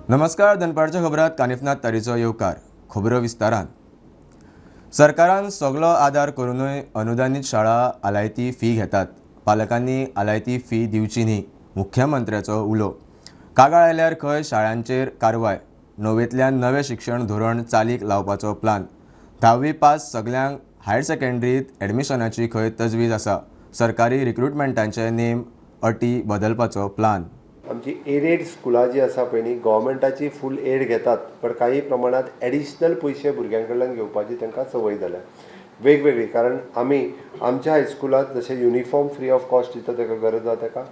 नमस्कार, दनपारच्या खबरात कानिफनाथ तारीचो येवकार. खबरो विस्तारान. सरकारान सगलो आदार करुनूय अनुदानीत शाळा आलायती फी घेतात. पालकांनी आलायती फी दिवची न्ही, मुख्यमंत्र्याचो उलो. कागाळ आयल्यार खंय शाळांचेर कारवाय. णवेंतल्यान नवें शिक्षण धोरण चालीक लावपाचो प्लान. धावी पास सगल्यांक हायर सेकंडरीत एडमिशनाची खंय तजवीज आसा. सरकारी रिक्रुटमेंटाचे नेम अटी बदलपाचो प्लान. आमची एडेड स्कुलां जी आसा पळय न्ही, गोवोरमेंटाची फूल एड घेतात, पण काही प्रमाणात एडिशनल पयशे भुरग्यां कडल्यान घेवपाची तांकां संवय जाल्या वेगवेगळी. कारण आमी आमच्या हायस्कुलांत जशें युनिफॉर्म फ्री ऑफ कॉस्ट दिता, ताका गरज आसा ताका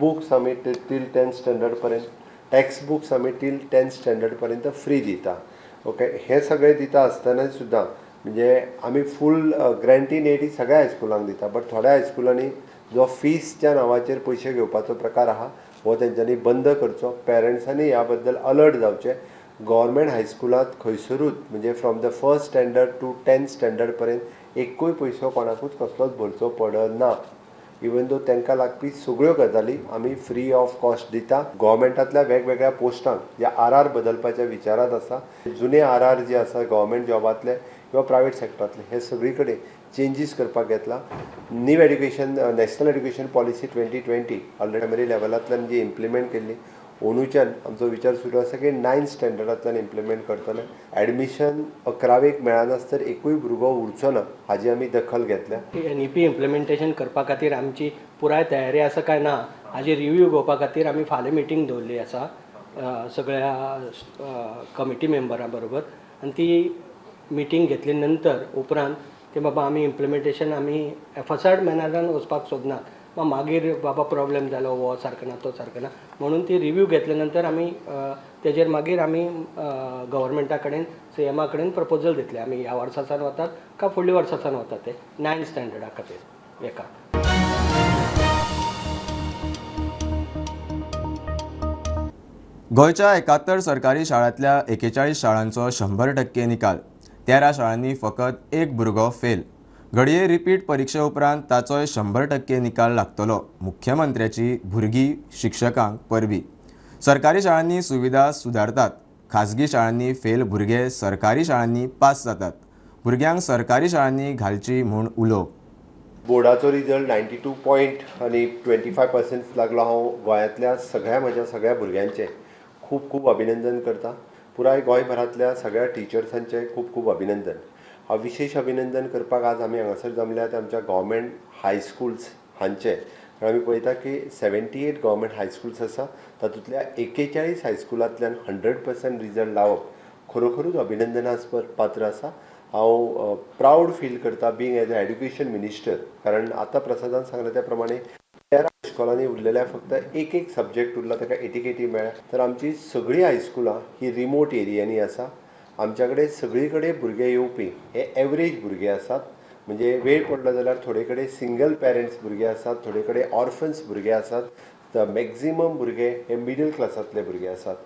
बुक्स आमी टील 10th standard पर्यंत, टॅक्स्ट बुक्स आमी टील 10th standard पर्यंत फ्री दिता. ओके, हें सगळें दिता आसतना सुद्दां म्हणजे आमी फूल ग्रँटीन एड सगळ्या हायस्कुलांक दिता, बट थोड्या हायस्कुलांनी जो फीसच्या नांवाचेर पयशे घेवपाचो प्रकार आहा हो तेंच्यांनी बंद करचो. पेरंट्सांनी ह्या बद्दल अलर्ट जावचें. गोवोरमेंट हायस्कुलांत खंयसरूच म्हणजे from the first standard to 10th standard पर्यंत एकूय पयसो कोणाकूच कसलोच भरचो पडना. इवन दो तांकां लागपी सगळ्यो गजाली आमी फ्री ऑफ कॉस्ट दिता. गोवोरमेंटांतल्या वेगवेगळ्या पोस्टांक जे आर आर बदलपाच्या विचारांत आसा, जुने आर आर जे आसा गोवोरमेंट जॉबांतले किंवा प्रायवेट सेक्टरांतले, हे सगळी कडेन चेंजीस करपाक घेतला. New education national education policy 2020 already primary लेवलांतल्यान जी इम्प्लिमेंट केल्ली, अंदूच्यान आमचो विचार सुरू आसा की 9th स्टँडर्डांतल्यान इम्प्लिमेंट करतले. एडमिशन अकरावेक मेळनासतर एकूय भुरगो उरचो ना हाजी आमी दखल घेतल्या. एनईपी इम्प्लिमेंटेशन करपा खातीर आमची पुराय तयारी आसा काय ना हाजी रिव्यू घेवपा खातीर आमी फाल्यां मिटींग दवरली आसा सगळ्या कमिटी मेंबरां बरोबर. आनी ती मिटींग घेतले नंतर उपरांत ते बाबा आमी इम्प्लिमेंटेशन आमी एफसार्ड मॅनरान वचपाक सोदनात. मागीर बाबा प्रॉब्लेम जालो, हो सारको ना तो सारको ना, म्हणून ती रिव्यू घेतले नंतर आमी तेजेर मागीर आमी गव्हर्मेंटा कडेन सीएमा कडेन प्रपोजल दितले आमी ह्या वर्सा सावन वतात काय फुडल्या वर्सा सावन वतात ते 9th स्टँडर्डा खातीर एका. गोंयच्या 71 सरकारी शाळांतल्या 41 शाळांचो 100% निकाल. 13 शाळांनी फकत एक भुरगो फेल. घडये रिपीट परिक्षे उपरांत ताचोय 100% निकाल लागतलो. मुख्यमंत्र्याची भुरगीं शिक्षकांक परबी. सरकारी शाळांनी सुविधा सुदारतात, खाजगी शाळांनी फेल भुरगे सरकारी शाळांनी पास जातात. भुरग्यांक सरकारी शाळांनी घालची म्हूण उलो. बोर्डाचो रिजल्ट 92 पॉयंट आनी 25% लागलो. हांव गोंयांतल्या सगळ्या म्हज्या सगळ्या भुरग्यांचें खूब खूब अभिनंदन करता. पुराय गोंयभरांतल्या सगळ्या टिचर्सांचें खूब खूब अभिनंदन. हांव विशेश अभिनंदन करपाक आज आमी हांगासर जमल्यात आमच्या गव्हर्मेंट हायस्कुल्स हांचे. कारण आमी पळयता की 78 गव्हर्मेंट हायस्कुल्स आसा, तातूंतल्या 41 हायस्कुलांतल्यान 100% रिजल्ट लावप खरोखरूच अभिनंदनास्पद पात्र आसा. हांव प्रावड फील करता being as a education minister. कारण आतां प्रसादान सांगलें त्या प्रमाणे 13 इस्कॉलांनी उरलेल्या फक्त एक एक सब्जेक्ट उरला ताका 80 80 मेळ्ळ्या. तर आमची सगळीं हायस्कुलां ही रिमोट एरियांनी आसा. आमच्या कडेन सगळी कडेन भुरगे येवपी हे एवरेज भुरगे आसात. म्हणजे वेळ पडलो जाल्यार थोडे कडेन सिंगल पेरंट्स भुरगे आसात, थोडे कडेन ऑर्फन्स भुरगे आसात. तर मॅक्झिमम भुरगे हे मिडल क्लासांतले भुरगे आसात.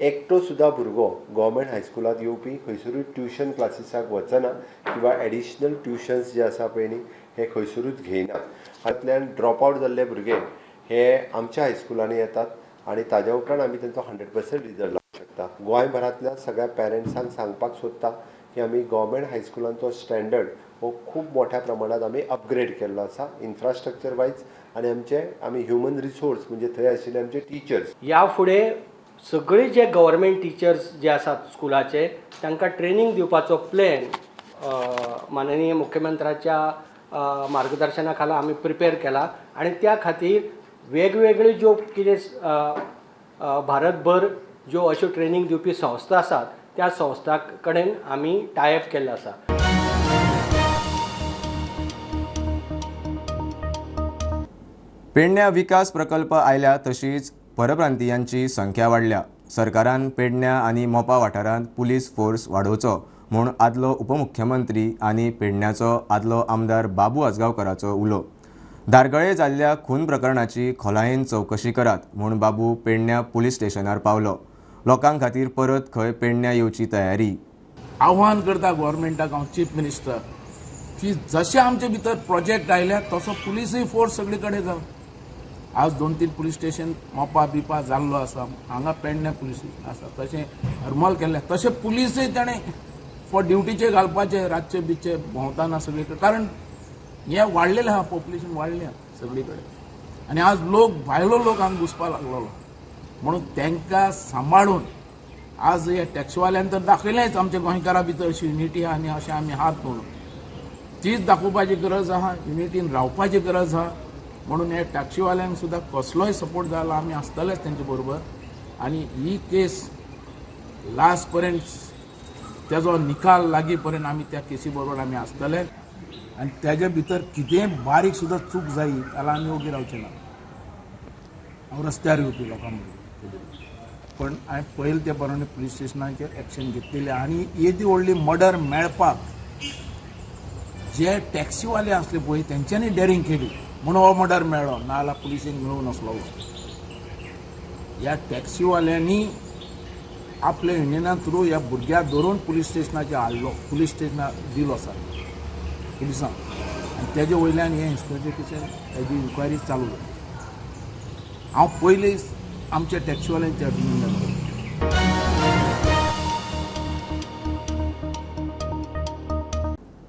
एकटो सुद्दां भुरगो गोवोरमेंट हायस्कुलांत येवपी खंयसरूय ट्युशन क्लासिसाक वचना किंवा एडिशनल ट्युशन्स जे आसा पळय न्ही हे खंयसरूच घेयना. हातूंतल्यान ड्रॉप आवट जाल्ले भुरगे हे आमच्या हायस्कुलांनी येतात आनी ताज्या उपरांत आमी तांचो 100% रिजल्ट लावंक शकता. गोंयभरांतल्या सगळ्या पेरंट्सांक सांगपाक सोदता की आमी गोवोरमेंट हायस्कुलांचो स्टँडर्ड हो खूब मोठ्या प्रमाणांत आमी अपग्रेड केल्लो आसा इन्फ्रास्ट्रक्चर वायज आनी आमचे आमी ह्युमन रिसोर्स म्हणजे थंय आशिल्ले आमचे टिचर्स. ह्या फुडें सगळी जे गव्हर्मेंट टिचर्स जे आसात स्कुलाचे तांकां ट्रेनींग दिवपाचो प्लॅन माननीय मुख्यमंत्र्याच्या मार्गदर्शना खाला आमी प्रिपेर केला. आनी त्या खातीर वेगवेगळ्यो ज्यो कितें भारतभर ज्यो अश्यो ट्रेनींग दिवपी संस्था आसात त्या संस्था कडेन आमी टायप केल्लो आसा. पेडण्या विकास प्रकल्प आयल्या तशीच परप्रांतीयांची संख्या वाडल्या. सरकारान पेडण्या आनी मोपा वाठारांत पुलीस फोर्स वाडोवचो म्हूण आदलो उपमुख्यमंत्री आनी पेडण्याचो आदलो आमदार बाबू आजगांवकराचो उलो. धारगळे जाल्ल्या खून प्रकरणाची खोलायेन चवकशी करात म्हूण बाबू पेडण्या पुलीस स्टेशनार पावलो. लोकां खातीर परत खंय पेडण्या येवची तयारी. आव्हान करता गव्हर्मेंटाक हांव चीफ मिनिस्टर की जशे आमचे भितर प्रोजेक्ट आयल्या तसो पुलिसूय फोर्स सगळे कडेन जावं. आज 2-3 पुलीस स्टेशन मोपा बिपा जाल्लो आसा, हांगा पेडणे पुलीस स्टेशन आसा, तशें हरमल केल्लें, तशें पुलिसूय ताणें फॉर ड्युटीचे घालपाचे रातचे बितचे भोंवताना सगळे कडेन, कारण हें वाडलेलें आहा, पॉप्युलेशन वाडलें आहा सगळी कडेन आनी आज लोक भायलो लोक हांगा घुसपा लागलेलो, म्हणून तांकां सांबाळून आज हे टॅक्सीवाल्यान तर दाखयलेंच आमच्या गोंयकारां भितर अशी युनिटी आहा आनी अशें आमी हात म्हणून तीच दाखोवपाची गरज आहा, युनिटीन रावपाची गरज आहा. म्हणून हे टॅक्सीवाल्यांक सुद्दां कसलोय सपोर्ट जाला आमी आसतलेच तेंचे बरोबर आनी ही केस लास्ट पर्यंत तेजो निकाल लागी पर्यंत आमी त्या केसी बरोबर आमी आसतले आनी तेजे भितर कितेंय बारीक सुद्दां चूक जायी जाल्यार आमी ओगी रावचे ना, हांव रस्त्यार येवपी लोकां बरोबर. पण हांवें पयलें ते प्रमाणे पुलीस स्टेशनाचेर एक्शन घेतलेली आनी येदी व्हडली मर्डर मेळपाक जे टॅक्सीवाले आसले पळय तेंच्यांनी डेरिंग केली म्हणून हो मर्डर मेळ्ळो, नाजाल्यार पुलिसेक मेळूं नासलो. ह्या टॅक्सीवाल्यांनी आपल्या युनियना थ्रू ह्या भुरग्याक धरून पुलीस स्टेशनाचेर हाडलो, पुलीस स्टेशनार दिलो सर पुलिसांक आनी तेजे वयल्यान हें इन्वेस्टिगेशन हेजी इन्क्वायरी चालू जाली. हांव पयलीं आमच्या टॅक्सीवाल्यांचें अभिनंदन करतां.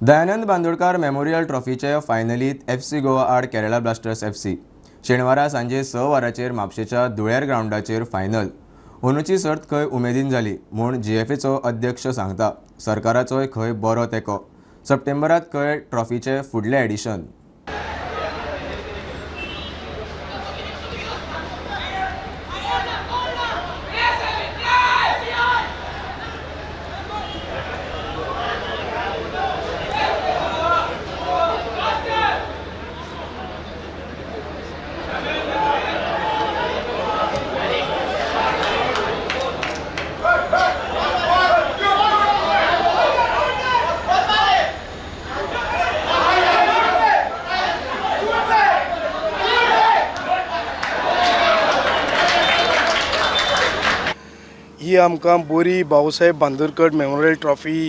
दयानंद बांदोडकार मेमोरियल ट्रॉफीचे फायनलीत FC Goa आड केरळा ब्लास्टर्स FC शेनवारा सांजे 6 वरांचेर म्हापशेच्या धुळेर ग्रावंडाचेर फायनल. अंदूची सर्त खंय उमेदीन जाली म्हूण GFAचो अध्यक्ष सांगता, सरकाराचोय खंय बरो तेंको. सप्टेंबरांत खंय ट्रॉफीचें फुडलें एडिशन. ही आमकां बरी भाऊसाहेब बांदोडकर मेमोरियल ट्रॉफी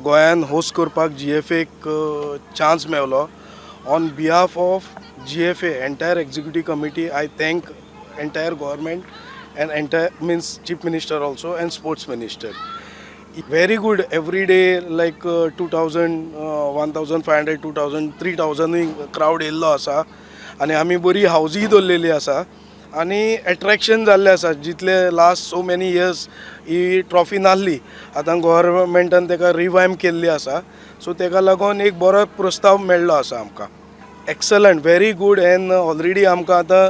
गोंयान होस्ट करपाक GFAक chance मेवलो. On behalf of GFA entire executive committee I thank entire government and entire means chief minister also and sports minister. Very good every day like 2000 1500 2000 3000 crowd येयल्लो आसा आनी आमी बरी हावजीय दवरलेली आसा आनी एट्रेक्शन जाल्लें आसा. जितले लास्ट सो मेनी इयर्स ही ट्रॉफी नासली, आतां गोवोरमेंटान ताका रिवायम केल्ली आसा, सो ताका लागून एक बरो प्रस्ताव मेळ्ळो आसा आमकां. Excellent, very good. And already आमकां आतां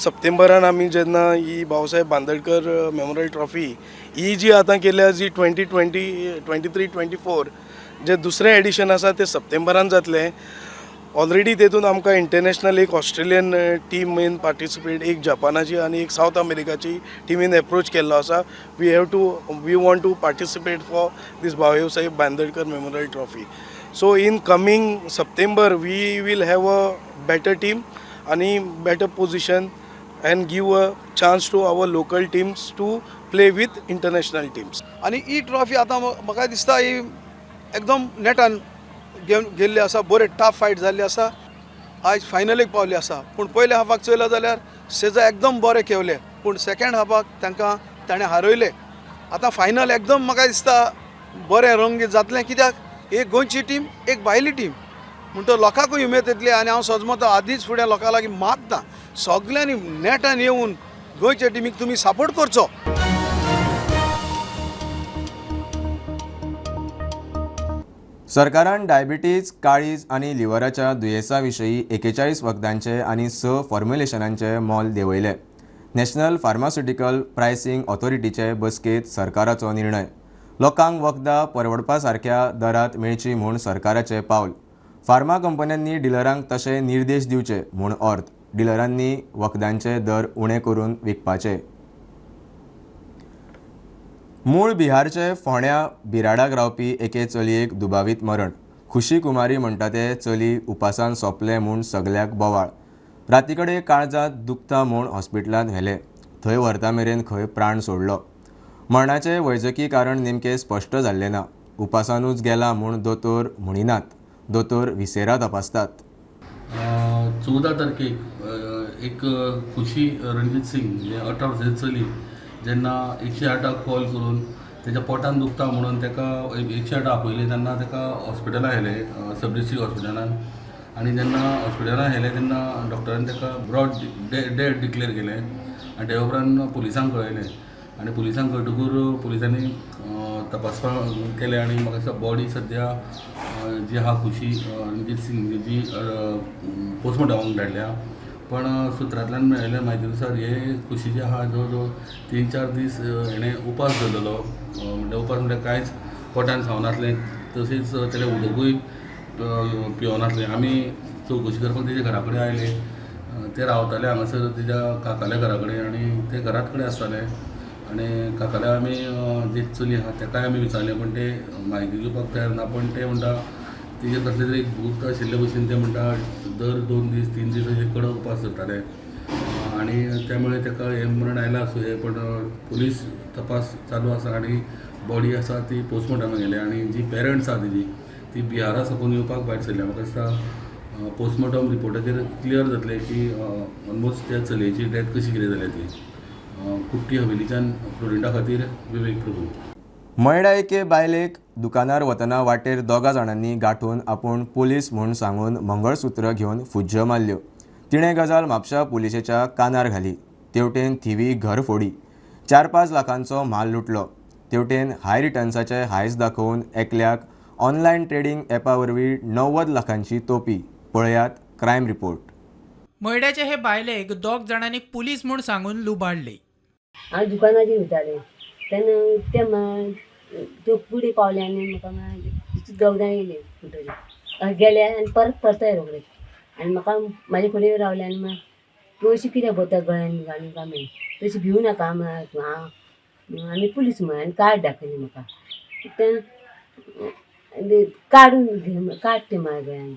सप्टेंबरान आमी जेन्ना ही भाऊसाहेब बांदोडकर मेमोरियल ट्रॉफी ही जी आतां केल्या जी 2020 23 24 जे दुसरें एडिशन आसा तें सप्टेंबरान जातलें. ऑलरेडी तेतून आमकां इंटरनॅशनल एक ऑस्ट्रेलियन टीमीन पार्टिसिपेट, एक जपानाची आनी एक सावथ अमेरिकाची टिमीन एप्रोच केल्लो आसा. We want to participate for this Bhausaheb Bandodkar memorial trophy. So in coming September we will have a better team आनी better position and give a chance to our local teams to play with international teams. आनी ही trophy आतां म्हाका दिसता ही एकदम नेटान गेल्ली आसा, बरे टफ फायट जाल्ली आसा, आयज फायनलीक पावली आसा. पूण पयल्या हाफाक चोयलो जाल्यार सेजा एकदम बरे खेळले, पूण सेकेंड हाफाक तांकां ताणें हारयले. आतां फायनल एकदम म्हाका दिसता बरें रंगीत जातलें, कित्याक एक गोंयची टीम एक भायली टीम म्हणटकर लोकांकूय उमेद येतली. आनी हांव सजमता आदींच फुडें लोकां लागीं मागता सगल्यांनी नेटान येवन गोंयच्या टिमीक तुमी सपोर्ट करचो. सरकारान डायबिटीज, काळीज आनी लिव्हराच्या दुयेंसा विशीं 41 वखदांचे आनी 6 फॉर्म्युलेशनांचे मोल देंवयलें. नॅशनल फार्मास्युटिकल प्रायसिंग ऑथॉरिटीचे बसकेंत सरकाराचो निर्णय. लोकांक वखदां परवडपा सारक्या दरांत मेळचीं म्हूण सरकाराचें पावल. फार्मा कंपन्यांनी डिलरांक तशे निर्देश दिवचे म्हूण अर्थ डिलरांनी वखदांचे दर उणे करून विकपाचे. मूळ बिहारचे फोंड्या बिराडाक रावपी एके चलयेक दुबावीत मरण. खुशी कुमारी म्हणटा ते चली उपासान सोंपलें म्हूण सगल्याक बोवाळ. रातीकडे काळजांत दुखता म्हूण हॉस्पिटलांत व्हेलें, थंय व्हरता मेरेन खंय प्राण सोडलो. मरणाचें वैजकी कारण नेमकें स्पश्ट जाल्लें ना. उपासानूच गेला म्हूण दोतोर म्हणिनात, दोतोर विसेरा तपासतात. 14 तारखेक एक खुशी रणजीत सिंग जे 18 वर्साची चली जेन्ना 108 कॉल करून तेच्या पोटान दुखता म्हणून ताका 108 आपयलें तेन्ना ताका हॉस्पिटलान व्हेलें, सब डिस्ट्रिक्ट हॉस्पिटलान. आनी जेन्ना हॉस्पिटलान व्हेलें तेन्ना डॉक्टरान ताका ब्रॉड डेड डिक्लेर केलें आनी ते उपरांत पुलिसांक कळयलें आनी पुलिसांक कळटकूच पुलिसांनी तपासपाक केलें आनी म्हाका दिसता बॉडी सद्या जी आहा खुशी रणजीत सिंग जी पोस्टमॉर्टमाक धाडल्या. पण सुत्रांतल्यान मेळिल्ल्या म्हायती नुसार हे खुशी जी आहा जवळ जवळ 3-4 दीस हेणें उपास दवरलेलो. म्हणल्यार उपास म्हणल्यार कांयच पोटान खावनासलें, तशेंच तेणें उदकूय पिवनासलें. आमी चवकशी करपाक तेज्या घरा कडेन आयले. ते रावताले हांगासर तेज्या काकाल्या घरा कडेन आनी ते घरात कडेन आसताले आनी काकाल्या आमी जे चली आहा तेकाय आमी विचारलें, पण ते म्हायती दिवपाक तयार ना. पण ते म्हणटा तेजेर कसलें तरी भूत आशिल्ले भशेन ते म्हणटा दर 2 दीस 3 दीस अशे कडक उपास धरताले आनी त्यामुळे ताका हें मरण आयलां आसूं. पण पुलीस तपास चालू आसा आनी बॉडी आसा ती पोस्टमॉर्टमाक गेल्या आनी जी पेरंट्स आसा तेजी ती बिहारा साकून येवपाक भायर सरल्या. म्हाका दिसता पोस्टमॉर्टम रिपोर्टाचेर क्लियर जातलें की ऑलमोस्ट त्या चलयेची डेथ कशी कितें जाल्या ती. कुट्टी हवेलीच्यान प्रुडंटा खातीर विवेक प्रभू. मयडा एके बायलेक दुकानार वतना वाटेर 2 जाणांनी गांठून आपूण पुलीस म्हूण सांगून मंगळसूत्र घेवन फुज्ज्यो मारल्यो. तिणें गजाल म्हापशा पुलिशेच्या कानार घाली. तेवटेन थिवी घर फोडी 4-5 लाखांचो म्हाल लुटलो. तेवटेन हाय रिटर्न्साचे हायस दाखोवन एकल्याक ऑनलायन ट्रेडींग एपा वरवीं 90 लाखांची तोपी. पळयात क्रायम रिपोर्ट. मयड्याचे हे बायलेक 2 जाणांनी पुलीस म्हूण सांगून लुबाडली. हांव दुकानाचेर वयतालें तेन्ना ते त्यो पुढे पावले आनी म्हाका 2 जाण येयले म्हणटरी गेले आनी परत परताय रोखडे आनी म्हाका म्हाजे फुडें रावले आनी मागीर तूं अशी कित्याक भोंवता गळ्यान घालून काय म्हळें, तशी भिवू नाका म्हळ्यार हांव आमी पुलीस म्हळें आनी कार्ड दाखयलें म्हाका. तेन्ना काडून घे काड तें म्हाज्या गळ्यान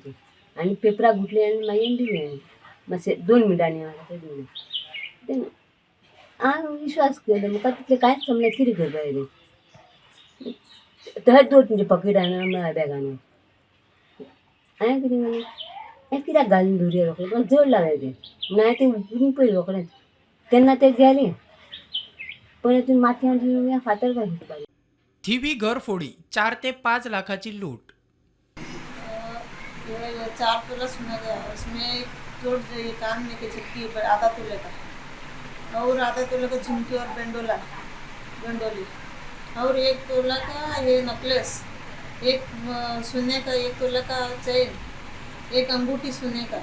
आनी पेपराक गुटले आनी मागीर दिलें मातशें 2 मिनटांनी म्हाका दिलें. तेन्ना हांवें विश्वास केलो म्हाका तितलें कांयच समजलें कितें करपा येयलें थंयच दवर तुमच्या पॉकेटान म्हळ्या बॅगान. हांवें कितें केलें हें कित्याक घालून दवरया रोखडें म्हाका जड लागलें तें म्हणून हांवें तें उखलून पळयलें रोखडेंच तेन्ना तें गेलें पण तूं माथ्यान फातर घालून. थिवी घर फोडी 4 ते 5 लाखाची लूट. 4 तोला सोना गया, उसमें एक जोड़ जो ये कान में के झुमकी पर आधा तोले का और आधा तोले का झुमकी और बेंडोला बेंडोली और 1 तोला का ये नेकलेस, एक सोने का 1 तोला का चेन, एक अंगूठी सोने का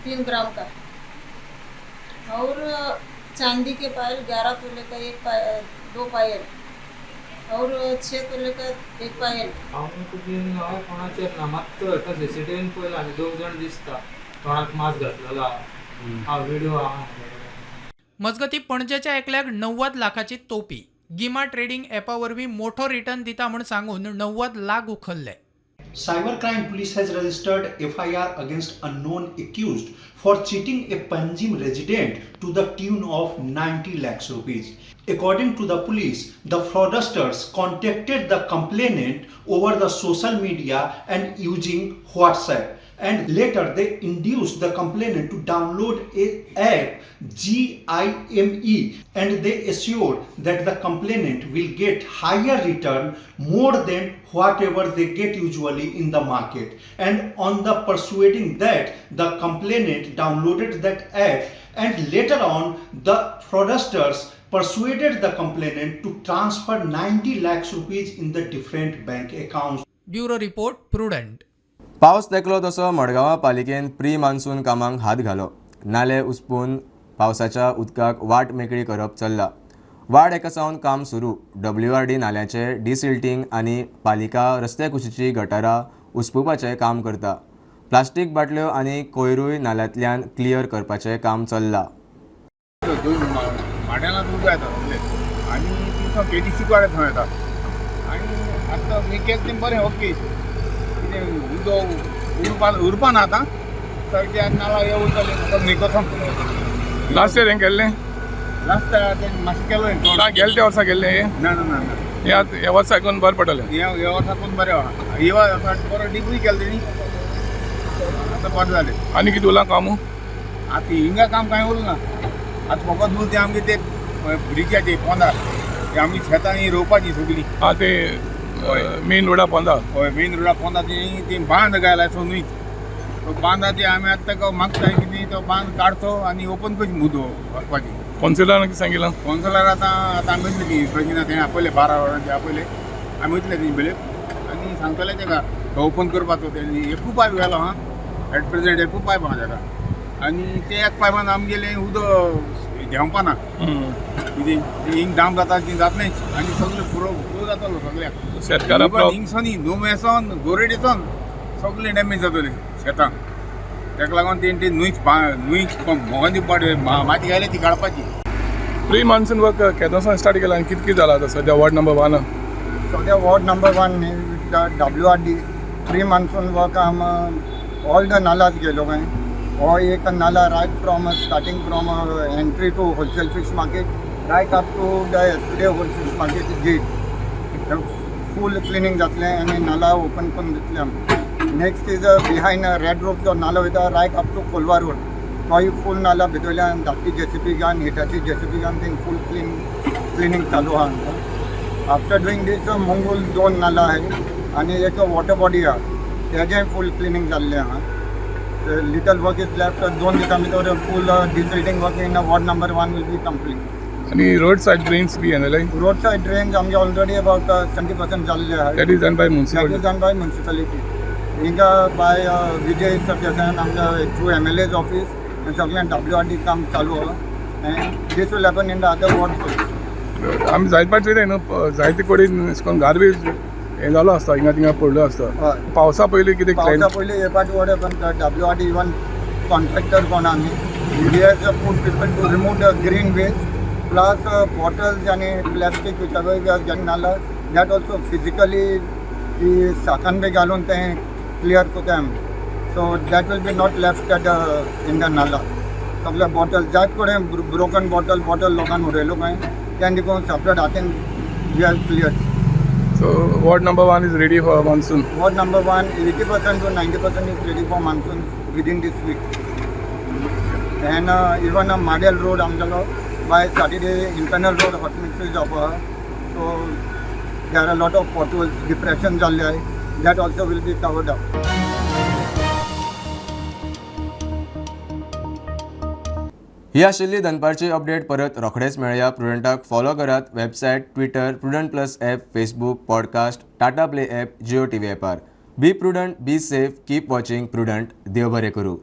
3 ग्राम का और चांदी के पायल 11 तोले का एक पायल, 2 पायल और 6 तोले का एक पायल. हांव तुगेन हांवें कोणाचेर ना मात एका सीसीटीव्हीन पळयला आनी 2 जाण दिसता तोंडाक मास्क घातलेलो आहा व्हिडिओ आहा. मजगती पणजेच्या एकल्याक 90 लाखाची तोपी. गिमा ट्रेडिंग एपा वरवीं मोठो रिटर्न दिता म्हूण सांगून 90 lakh उखल्ले. Cyber Crime Police has registered FIR against unknown accused for cheating a Panjim resident to the tune of 90 lakhs rupees. According to the police, the fraudsters contacted the complainant over the social media and using WhatsApp, and later they induced the complainant to download a app GIME, and they assured that the complainant will get higher return more than whatever they get usually in the market. And on the persuading that, the complainant downloaded that app, and later on the fraudsters persuaded the complainant to transfer 90 lakhs rupees in the different bank accounts. Bureau report, Prudent. पावस तेकलो तसो मडगांवां पालिकेन pre monsoon कामांक हात घालो. नाले उसपून पावसाच्या उदकाक वाट मेकळी करप चल्ला. वाड एका सावन काम सुरू. WRD नाल्याचे डिसिल्टींग आनी पालिका रस्त्या कुशीची गटारां उसपुपाचें काम करता. प्लास्टीक बाटल्यो आनी कोयरूय नाल्यांतल्यान क्लियर करपाचें काम चल्लां. माड्याला उदक येता आनी तिथं केटीसी कडेन थंय येता आनी आतां हें केलें तें बरें ओके. कितें उदक उरपा ना आतां सारकें आनी नाला हे उरतालें निकोसम. लास्ट इयर हें केल्लें? लास्ट इयर मातशें केलें. ना गेले त्या वर्सा केल्लें हें? ना ना ना. हे वर्सा आयकून बरें पडटलें. हे वर्सा आयकून बरें आहा. हे वर्सा बरो डिपूय केलें तेणी, आतां बरें जालें. आनी कितें उरलां काम? आतां हिंगा काम कांय उरना ना. आतां फकत उरता तें आमगे ते ब्रिजाचे पोंदा ते आमगे शेतां ही रोवपाची सगळीं. आं, ते मेन रोडा पोंदा. हय, मेन रोडा पोंदा ती बांद घायला सो न्हय, तो बांदा ती आमी आतां ताका मागता की तो बांद काडचो आनी ओपन करची मुदो वचपाची. कौन्सिलरान कितें सांगिलां? कौन्सिलर आतां आतां आमी वयतले ती प्रजिना तेणें आपयलें 12 वरांचेर आपयलें, आमी वयतले तेंचे बेले आनी सांगतले तेका तो ओपन करपाचो. तेणी एकूय पायप घालो आहा एट प्रेजेंट, एकूय पायप आहा तेका आनी ते एक पायपान आमगेलें उदक देंवपा ना. कितें हिंग डाम जाता ती जातलेंच आनी सगळें पुरो पुरो जातलो सगळ्याक. शेतकारां हिंगसोनी नुवेसोन गोरेडेसोन सगळें डॅमेज जातलें शेतां. ताका लागून तेणी ती न्हंयच न्हंय मोगान माती घायल्या ती काडपाची. प्री मान्सून वर्क केदोसान स्टार्ट केला आनी कितें कितें जालां आतां सद्या वॉर्ड नंबर 1? सद्या वॉर्ड नंबर 1 न्ही WRD pre monsoon work आम ऑल the नालाज गेलो खंय. हो एक नाला right from starting from entry to wholesale fish market right up to the yesterday wholesale fish market gate full cleaning जातलें आनी नाला ओपन करून दितले आमी. Next is behind red rope जो नालो वयता right up to Colva road, तोय फूल नाला भितरल्यान धाकटी जेसीबी घेवन हिटाची जेसीबी घेवन थिंग फूल क्लिनींग चालू आहा आमकां. आफ्टर डुईंग दीस मंगूल 2 नाला आहे आनी एक वॉटर बॉडी आहा तेजेंय फूल क्लिनींग जाल्लें आहा. लिटल वर्क is left, 2 दिसां भितर full desilting work in ward number 1 will be complete. आनी रोड सायड ड्रेन्स बी येयलेले? रोड सायड ड्रेन्स आमगे ऑलरेडी अबाउट 70% जाल्ले आहा. That is done by municipality? That is done by municipality. हिंगा बाय विजय सरदेसायान आमच्या through MLA's office सगळ्यां WRD काम चालू आहा and this will happen in the other ward. आमी जायते फावट चोयताय न्हू, जायते कडेन अशें करून गार्बेज हें जालो आसता, हिंगा थिंगा पडलो आसता. पावसा पयलीं कितें? पावसा पयलीं हे पाट वॉर्ड WRD even contractor कोण आमी he has put people to remove the green waste plus bottles आनी plastic which we are getting nala that also physically ती साकान बी घालून तें क्लियर करता आमी. So that will be not left at in the nala. सगळे bottle जायत कडेन broken bottle लोकांक उडयलो खंय तें देखून सेपरेट हातीन we are clear. So ward number 1 is ready for monsoon? Ward number 1 80% to 90% is ready for monsoon within this week. And even Madel road आमगेलो by Saturday internal road hot mix जावपा. So there are lot of potholes depression जाल्ले आहाय that also will be covered up. ही आशिल्ली दनपारची update. परत रोखडेच मेळया. प्रुडंटाक follow करात website, Twitter, Prudent plus app, Facebook, podcast, Tata play app, Jio TV ॲपार. Be prudent, be safe, keep watching Prudent. देव बरें करूं.